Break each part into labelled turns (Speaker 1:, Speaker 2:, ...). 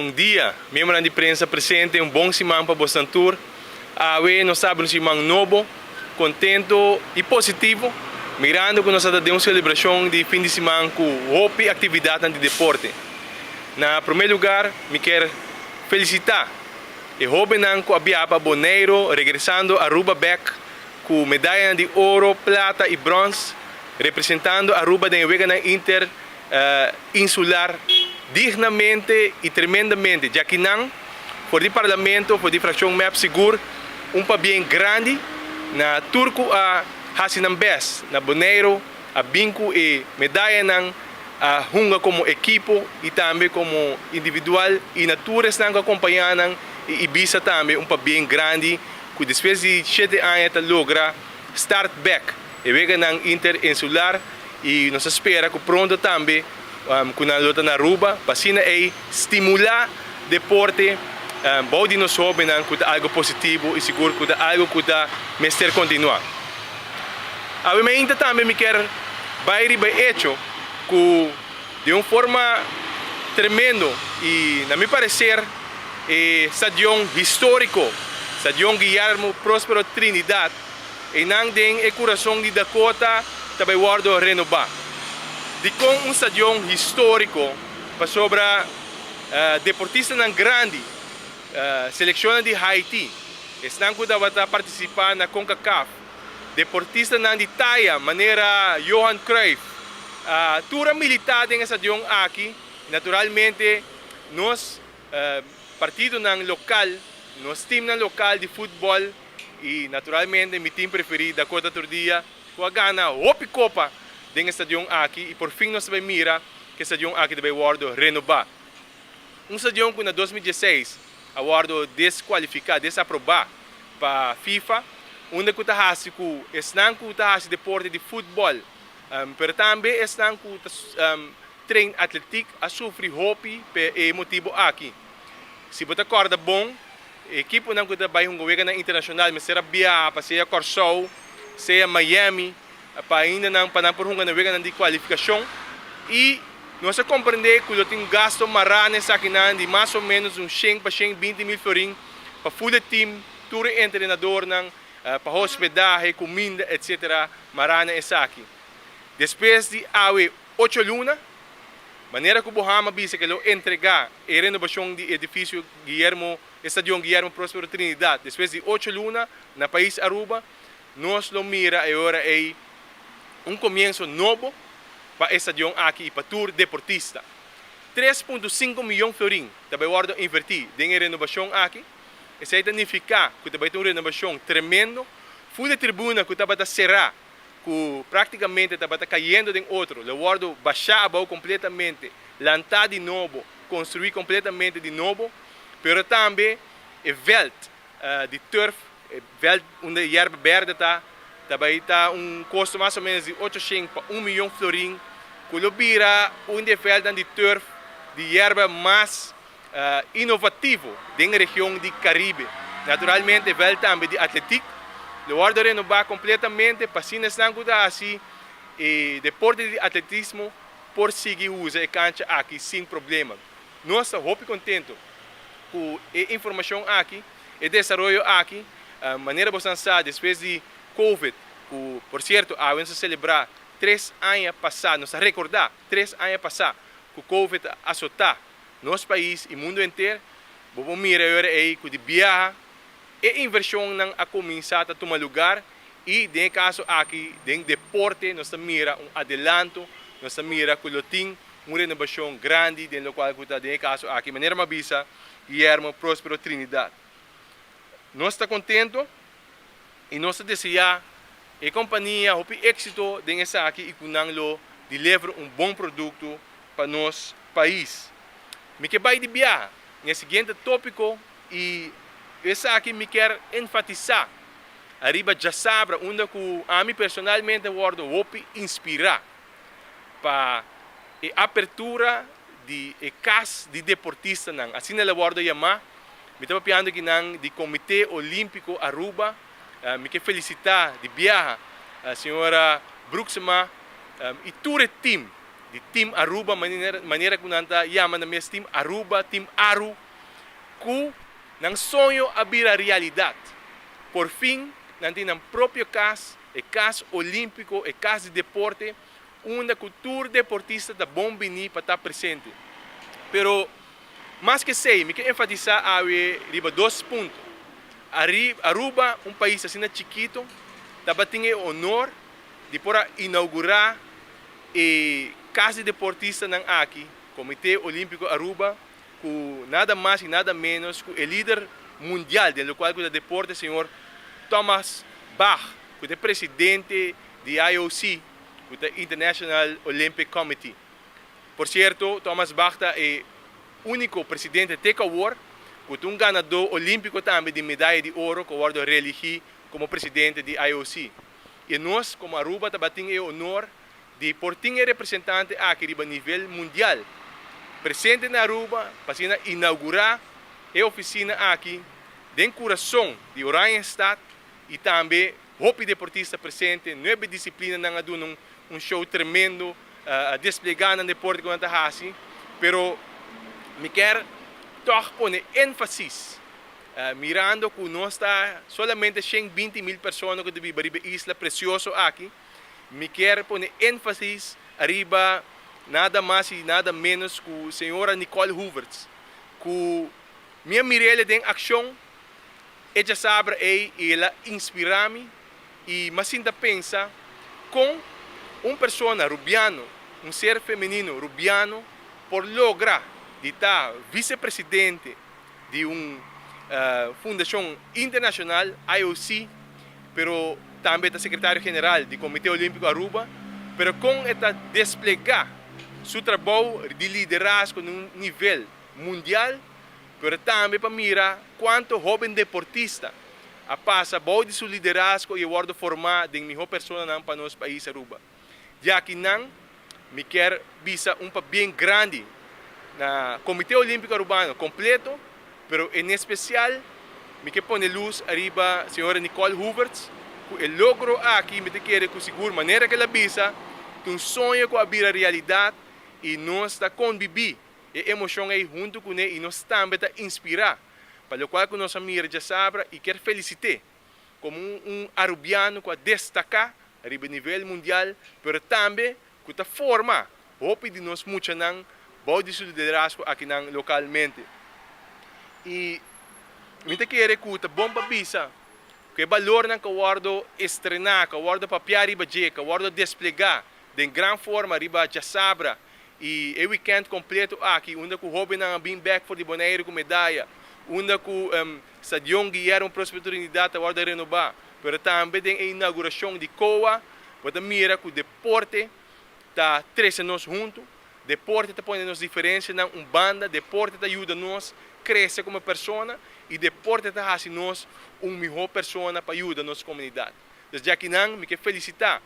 Speaker 1: Bon dia, miembronan di prensa presente, un bon siman pa bosnan tur. Awe nos ta abri un siman nobo, contento y positivo, mirando cu nos ta den un celebracion di fin di siman cu hopi actividadnan di deporte. Na prome lugar mi kier felicita e hobennan cu a biaha pa Boneiro regresando Aruba bek cu medayanan di oro, plata y brons, representando Aruba den e weganan inter insular dignamente y tremendamente. Djakinan for di Parlamento, for di fraccion mep sigur un pabien grandi na tur cu a haci nan best na Boneiro, a bin cu e medayanan, a hunga como ekipo y tambe como individual y na tur esnan cu a compaña nan y Ibisa tambe un pabien grandi cu despues di shete aña ta logra start bek e weganan interinsular y nos ta spera cu pronto tambe cu nan lo ta na Aruba pa asina ey stimula deporte bou di nos hobennan cu ta algo positivo y sigur cu ta algo cu ta mester continua. Awe mainta tambe mi kier bay riba e hecho cu den un forma tremendo y na mi parecer e stadion historico, Stadion Guillermo Prospero Trinidad, Einan den e kurason di Dakota ta bai wòrdu renobá. Dikon un stadion históriko? Pasobra deportistanan grandi, selekshonnan di Haiti, esnan ku tabata partisipá na Concacaf, deportistanan di taya manera Johan Cruyff, tur a militá den e stadion aki. Naturalmente nos partidonan lokal, nos timnan lokal di futbòl, Y naturalmente mi team preferi Dakota tur dia cu a gana hopi copa den e stadion aki y por fin nos ta bay mira cu e stadion aki ta bay wordo renoba. Un stadion cu na 2016 a wordo descualifica, desaproba pa FIFA, unda cu ta haci cu esnan cu ta haci deporte di futbol pero tambe esnan cu ta train atletiek a sufri hopi pe e motibo aki. Si bo ta corda bon, E ekiponan ku ta bai hunga weganan internashonal mester a biaha pa sea Kòrsou, sea Miami pa ainda nan pa nan por hunga na weganan di kualifikashon. I nos a komprendé ku lo tin gasto mará na esakinan di mas o ménos un shen pa 120 mil florin pa ful e tim, tur e entrenadornan, pa hospedahe, kuminda etsetera mará na esaki. Despues di awe ocho luna, Manera ku Bohama bisa ke lo entregá e renobashon di edifisio Guillermo, e stadion Guillermo Prospero Trinidad despues di ocho luna na pais Aruba, nos lo mira e ora ei un komienso nobo pa e stadion aki i pa tur deportista. 3.5 miyon florin ta bai wòrdu invertí den e renobashon aki. Esei ta nifiká ku ta bai ta un renobashon tremendo. Ful e tribuna ku tabata será ku práktikamente tabata kayendo den otro, lo wòrdu bashá abou kompletamente, lantá di nobo, konstruí kompletamente di nobo, pero tambe e vèlt di turf, e vèlt unda e yerba bèrdè ta, ta bai ta un kosto mas o ménos di 800 pa un miyon florin, ku lo bira un di e vèltnan di turf di yerba mas inovativo den e region di Caribe. Naturalmente e veld tambe di atletiek lo wordo renoba completamente pa asina esnan cu ta haci e deporte di atletismo por sigui usa e cancha aki sin problema. Nos ta hopi contento cu e informacion aki, e desaroyo aki. Manera bosan sa despues di Covid, cu por cierto awe nos a celebra 3 aña pasa, nos a recorda 3 aña pasa cu Covid a azota nos pais y mundo henter, bo por mira e ora ey cu di biaha e inversionnan a cuminsa ta tuma lugar y den e caso aki den deporte nos ta mira un adelanto, nos ta mira cu lo tin un renovacion grandi den locual cu ta den e caso aki manera mi a bisa Guillermo Prospero Trinidad. Nos ta contento y nos ta desea e compania hopi exito den esaki y cu nan lo deliver un bon producto pa nos pais. Mi ke bai di biaha n'e siguiente tópiko i esaki mi kier enfatisá ariba djasabra unda ku ami personalmente wòrdu hopi inspirá pa e apertura di e kas di deportistanan, asina el a wòrdu yamá. Mi ta papiando akinan di Komité Olímpiko Aruba. Mi ke felisitá di biaha señora Broeksema i tur e tim. di Team Aruba, manera ku nan ta yama nan mes Team Aruba, Team Aru, ku nan soño a bira realidat. Por fin nan tin nan propio kas, e kas olímpiko, e kas di deporte, unda ku tur deportista ta bon bini pa ta presente. Pero mas ku esei, mi ke enfatisá awe riba dos punto. Aruba, un pais asina chikito, tabatin e honor di por a inaugurá e kas di deportistanan aki, Komité Olímpiko Aruba, ku nada mas i nada ménos ku e lider mundial den lokual ku ta deporte, señor Thomas Bach, ku ta e presidente di IOC, ku ta International Olympic Committee. Por sierto, Thomas Bach ta e úniko presidente te ku awor ku ta un ganadó olímpiko tambe di medaya di oro ku a wòrdu reeligí komo presidente di IOC. I nos komo Aruba tabatin e honor di por tin e representante aki riba nivel mundial presente na Aruba pa asina inaugurá e ofisina aki den kurason di Oranjestad i tambe hopi deportista presente, nuebe disiplinanan a duna un show tremendo a desplegá nan deporte ku nan ta hasi, pero mi kier tòg pone énfasis mirando ku nos ta solamente 120 mil persona ku ta biba riba e isla presioso aki, mi kier pone énfasis ariba nada mas i nada ménos ku señora Nicole Hoevertsz ku mi a mir'el den akshon e djasabra ei i el a inspirá mi i m'a sinta pensa kon un persona rubiano, un ser femenino rubiano por logra di ta visepresidente di un fundashon internashonal, IOC, pero tambe ta sekretario general di Komité Olímpiko Aruba, pero kon e ta desplegá su trabou di liderazgo na un nivel mundial, pero tambe pa mira kuantu hóben deportista a pasa bou di su liderazgo i a wòrdu formá den mihó personanan pa nos pais Aruba. Di akinan mi kier bisa un pabien grandi na Komité Olímpiko Arubano kompleto, pero en espesial mi ke pone lus ariba señora Nicole Hoevertsz ku e logro aki mi ta kere ku sigur manera ku el a bisa ta un soño ku a bira realidat i nos ta konbibí e emoshon ei huntu kuné i nos tambe ta inspirá pa lokual ku nos a mira djasabra i kier felisit'é komo un arubiano ku a destaká riba nivel mundial pero tambe ku ta forma hopi di nos muchanan bou di su liderazgo akinan lokalmente. I mi ta kere ku ta bon pa bisa ku e balornan ku a wòrdu estrená, ku a wòrdu papiá riba dje, ku a wòrdu desplegá den gran forma riba djasabra I e weekend completo aki unda cu hobennan a bin bek for di Bonaire cu medaya, unda cu Stadion Guillermo Prospero Trinidad ta wordo renoba, pero tambe den e inauguracion di COA, bo ta mira cu deporte ta trece nos hunto, deporte ta pone nos diferencianan un banda, deporte ta yuda nos crece como persona y deporte ta haci nos un miho persona pa yuda nos comunidad. Dus djakinan mi ke felicita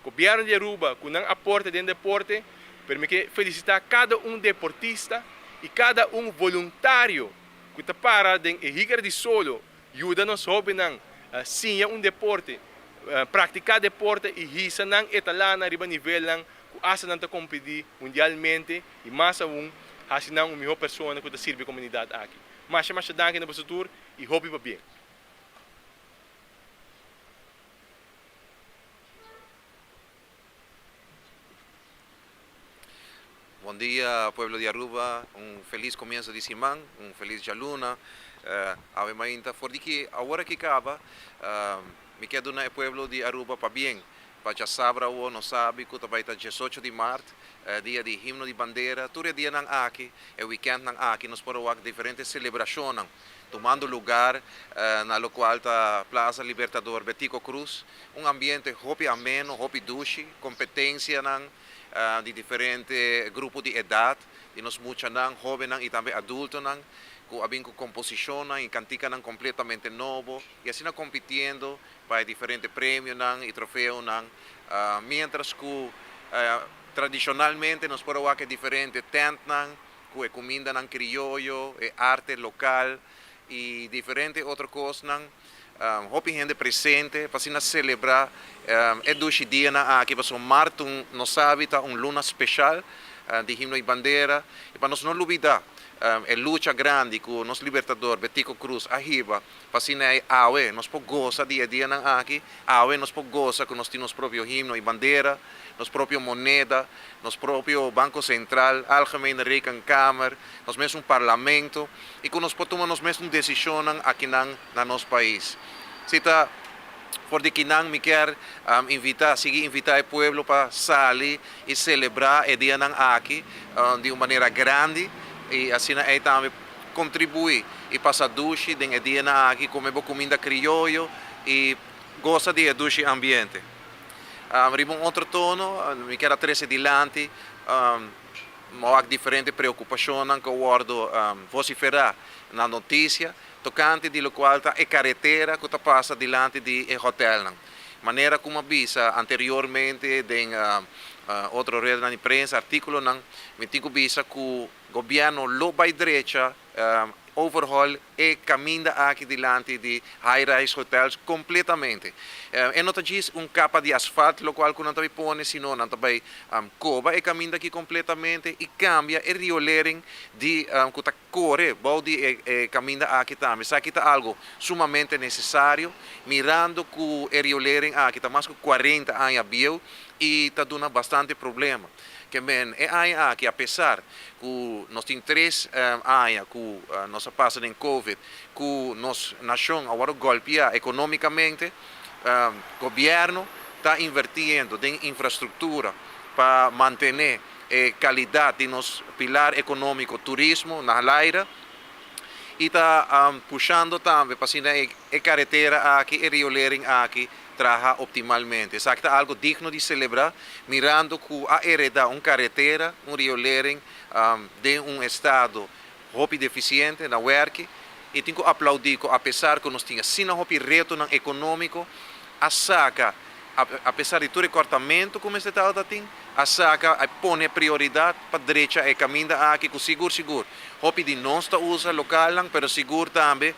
Speaker 1: Gobierno di Aruba cu nan aporte den deporte, pero mi ke felicita cada un deportista y cada un voluntario cu ta para den e higara di solo yuda nos hobennan siña un deporte, practica deporte y hisa nan etalanan riba nivelnan cu hasta nan ta competi mundialmente y mas aun haci nan un miho persona cu ta sirbi e comunidad aki. Masha masha danki na boso tur y hopi pabien.
Speaker 2: Bon dia pueblo di Aruba, un feliz comienzo di siman, un feliz djaluna. Awe mainta for di ki awor aki caba mi kier duna e pueblo di Aruba pabien pa djasabra awo nos sabi cu ta bay ta diesocho di maart, dia di himno di bandera. Tur e dianan aki, e weekendnan aki nos por a wak diferente celebracionnan. tumando lugar na locual ta Plaza Libertador Betico Croes. Un ambiente hopi ameno, hopi dushi, competencianan di diferente grupo di edad, di nos muchanan, hobennan y tambe adultonan cu a bin cu composicionnan y canticanan completamente nobo y asina compitiendo pa e diferente premionan y trofeonan, mientras cu tradicionalmente nos por a wak e diferente tentnan, ku e kumindanan krioyo, e arte lokal i diferente otro kosnan. Hopi hende presente pa asina celebra e dushi dianan aki pasobra maart nos sabi ta un luna special di himno y bandera y pa nos no lubida e lucha grandi cu nos libertador Betico Croes a hiba pa asina ey awe nos por goza di e dianan aki, awe nos por goza cu nos tin nos propio himno y bandera, nos propio moneda, nos propio Banco Central, Algemene Rekenkamer, nos mesun Parlamento y cu nos por tuma nos mesun decisionnan akinan na nos pais. Si ta for di kinan mi kier invita, sigui invita e pueblo pa sali y celebra e dianan aki di un manera grandi y asina ey tambe contribui y pasa dushi den e dianan aki, come bo cuminda crioyo y goza di e dushi ambiente. Riba un otro tono, mi kier a trece dilanti wak diferente preocupacionnan cu a wordo vocifera na noticia tocante di locual ta e caretera cu ta pasa dilanti di e hotelnan. Manera cu mi a bisa anteriormente den otro redanan di prensa, articulonan, mi tin cu bisa cu gobierno lo bay drecha, overhaul e caminda aki dilanti di high rise hotels completamente. E no ta djis un capa di asfalt locual cu nan ta bay pone, sino nan ta bay coba e caminda aki completamente y cambia e riolering di cu ta core bou di e caminda aki tambe. Esaki ta algo sumamente necesario, mirando cu e riolering aki ta mas cu 40 aña bieu y ta duna bastante problema. Ke men e aña aki, apesar ku nos tin tres aña ku nos a pasa den covid, ku nos nashon a wòrdu gòlpiá ekonómikamente, gobièrnu ta invertiendo den infrastruktura pa mantené e kalidat di nos pilar ekonómiko, turismo, na laira i ta pushando tambe pa asina e karetera aki, e riolering aki traha optimalmente. Esaki ta algo digno di celebra, mirando cu a hereda un caretera, un riolering den un estado hopi deficiente na werki y tin cu aplaudi cu apesar cu nos tin asina hopi retonan economico, a saca, apesar di tur e cortamento cu mester tabata tin, a saca, a pone prioridad pa drecha e caminda aki cu sigur sigur hopi di nos ta usa localnan, pero sigur tambe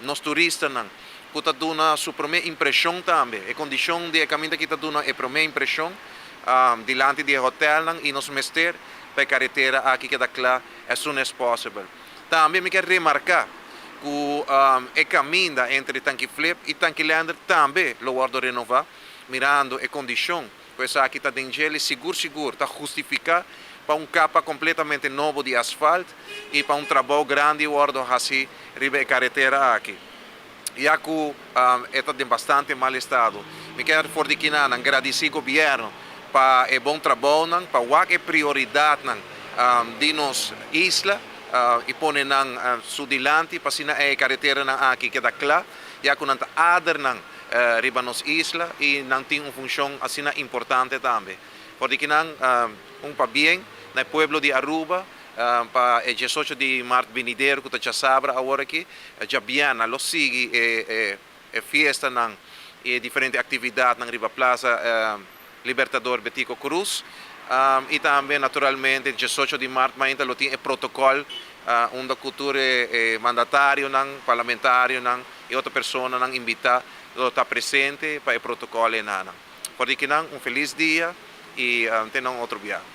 Speaker 2: nos turistanan. Ku ta duna su promé impreshon tambe. E kondishon di e kaminda aki ta duna e promé impreshon dilanti di e hotèlnan i nos mester pa e karetera aki keda kla as soon as possible. Tambe mi ke remarká ku e kaminda entre Tanki Flip i Tanki Lender tambe lo wòrdu renová mirando e kondishon ku esaki ta den djele sigur sigur ta hustifiká pa un kapa kompletamente nobo di asfalt i pa un trabou grandi wòrdu hasi riba e karetera aki. Ya ku e ta den bastante mal estado. Mi kier for di kinanan gradisí gobièrnu pa e bon trabounan, pa wak e prioridatnan di nos isla i pone nan su dilanti pa asina e kareteranan aki keda kla, ya ku nan ta adernan riba nos isla i nan tin un funshon asina importante tambe. For di kinan un pabien na e pueblo di Aruba Pa e diesocho di mart binidero ku ta djasabra awor aki, djabièrnè lo sigui e fiestanan i e diferente aktividatnan riba Plaza Libertador Betico Croes. I tambe naturalmente diesocho di mart mainta lo tin e protokòl unda ku tur e mandatarionan, parlamentarionan i otro personanan invitá lo ta presente pa e protokòl enanan. For di kinan un felis dia i te nan otro bia.